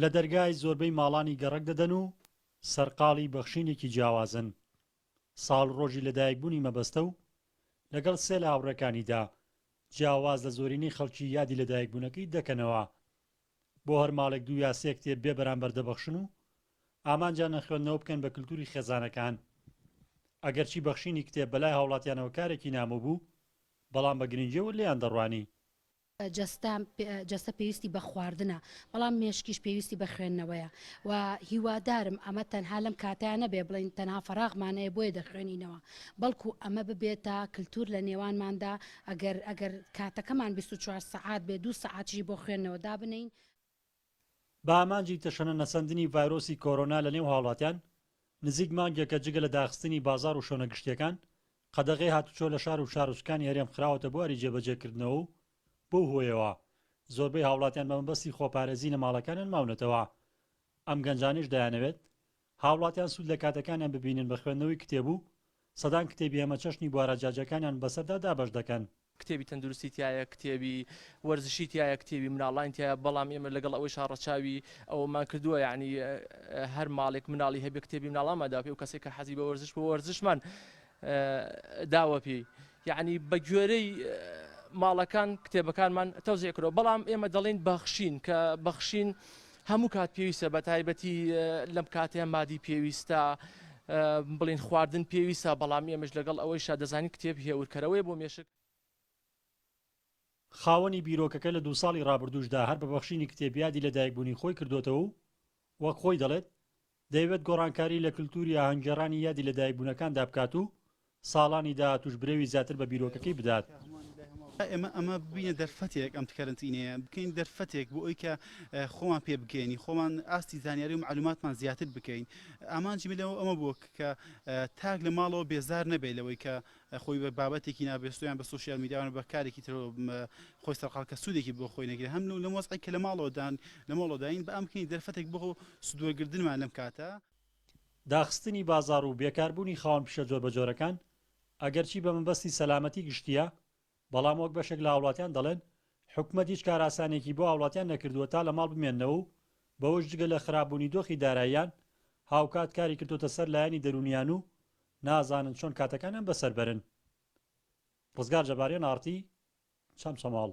لە دەرگای زۆربەی ماڵانی گەڕەک دەدەن و سەرقاڵی بەخشینێکی جیاوازن. ساڵڕۆژی لەدایکبوونی مەبەستە و لەگەڵ سێ لە هاوڕێکانیدا جیاواز لە زۆرینەی خەڵکی یادی لەدایکبوونەکەی دەکەنەوە. بۆ هەر ماڵێک دوو یا سێ کتێب بێ بەرامبەر دەبەخشن و ئامانجیانە خوێندنەوە بکەن بە کلتوری خێزانەکان. ئەگەرچی بەخشینی کتێب بەلای هاوڵاتیانەوە کارێکی نامۆ بوو، بەڵام بە گرنگیەوە لێیان دەڕوانی. جەستە جەستە پێویستی بە خواردنە بەڵام مێشکیش پێویستی بە خوێندنەوەیە و هیوادارم ئەمە تەنها لەم کاتەیا نەبێ بڵێین تەنها فەراغمان هەیە بۆیە دەخوێنینەوە بەڵکو ئەمە ببێتە کلتور لە نێوانماندا ئەگەر ئەگەر کاتەکەمان 24 سەعات بێ دوو سەعاتیشی بۆ خوێندنەوە دابنێین. بە ئامانجی تەشەنە نەسەندنی ڤایرۆسی کۆرۆنا لە نێو هاوڵاتیان، نزیک مانگێکە جگە لە داخستنی بازاڕ و شوێنە گشتییەکان، قەدەغەی هاتوچۆ لە شار و شارۆچکانی هەرێم خراوەتە بواری جێبەجێکردنەوە و بەو هۆیەوە زۆربەی هاوڵاتیان بە مەبەستی خۆپارێزی لە ماڵەکانیان ماونەتەوە. ئەم گەنجانەیش دەیانەوێت هاوڵاتیان سوود لە کاتەکانیان ببینن بە خوێندنەوەی کتێب و سەدان کتێبی هەمەچەشنی بوارە جیاجیاکانیان بەسەردا دابەش دەکەن. کتێبی تەندروستی تیایە، کتێبی وەرزشی تیایە، کتێبی مناڵانی تیایە، بەڵام ئێمە لەگەڵ ئەوەیشا ڕەچاوی ئەوەمان کردووە یانی هەر ماڵێک مناڵی هەبێ کتێبی مناڵانمان داوە پێ و کەسێک کە حەزی بە وەرزش بووە وەرزشمان داوە پێی یعنی بە گوێرەی ماڵەکان کتێبەکانمان تەوزیع کردووە بەڵام ئێمە دەڵێین بەخشین کە بەخشین هەموو کات پێویستە بە تایبەتی لەم کاتەیە مادی پێویستە بڵین خواردن پێویستە بەڵام ئێمەش لەگەڵ ئەوەیشا دەزانین کتێب هێورکەرەوەیە بۆ مێشک. خاوەنی بیرۆکەکە لە دوو ساڵی ڕابردووشدا هەر بە بەخشینی کتێب یادی لەدایکبوونی خۆی کردۆتەوە و وەک خۆی دەڵێت دەیەوێت گۆڕانکاری لە کلتوری ئاهەنگگێڕانی یادی لەدایکبوونەکاندا بکات و ساڵانی داهاتووش برەوی زیاتر بە بیرۆکەکەی بدات. ئێمە ئەمە ببینە دەرفەتێک ئەم کەرەنتینەیە بکەین دەرفەتێک بۆ ئەوی کە خۆمان پێ بگەینی خۆمان ئاستی زانیاری و معلوماتمان زیاتر بکەین ئامانجی من لەوە ئەمە بووە کە تاک لە ماڵەوە بێزار نەبێت لەوەی کە خۆی بە بابەتێکی نابێستویان بە سۆشیال میدیاوە بە کارێکی ترەوە خۆی سەرقاڵ کە سوودێکی بۆ خۆی نەگرێت هەم لەم وەزعی کە لە ماڵەوەدان لە ماڵەوەداین بە ئەم بکەین دەرفەتێک بۆ سوودوەرگردنمان لەم کاتە. داخستنی بازاڕ و بێکاربوونی خاوەن پیشە جۆربەجۆرەکان، ئەگەرچی بە مەبەستی سەلامەتی گشتییە، بەڵام وەک بەشێک لە هاوڵاتیان دەڵێن، حکومەت هیچ کارئاسانییەکی بۆ هاوڵاتیان نەکردووە تا لە ماڵ بمێننەوە و بەوەش جگە لە خراپبوونی دۆخی داراییان، هاوکات کاری کردۆتە سەر لایەنی دەروونیان و نازانن چۆن کاتەکانیان بەسەر بەرن. ڕزگار جەبار، ئێن ئاڕ تی، چەمچەماڵ.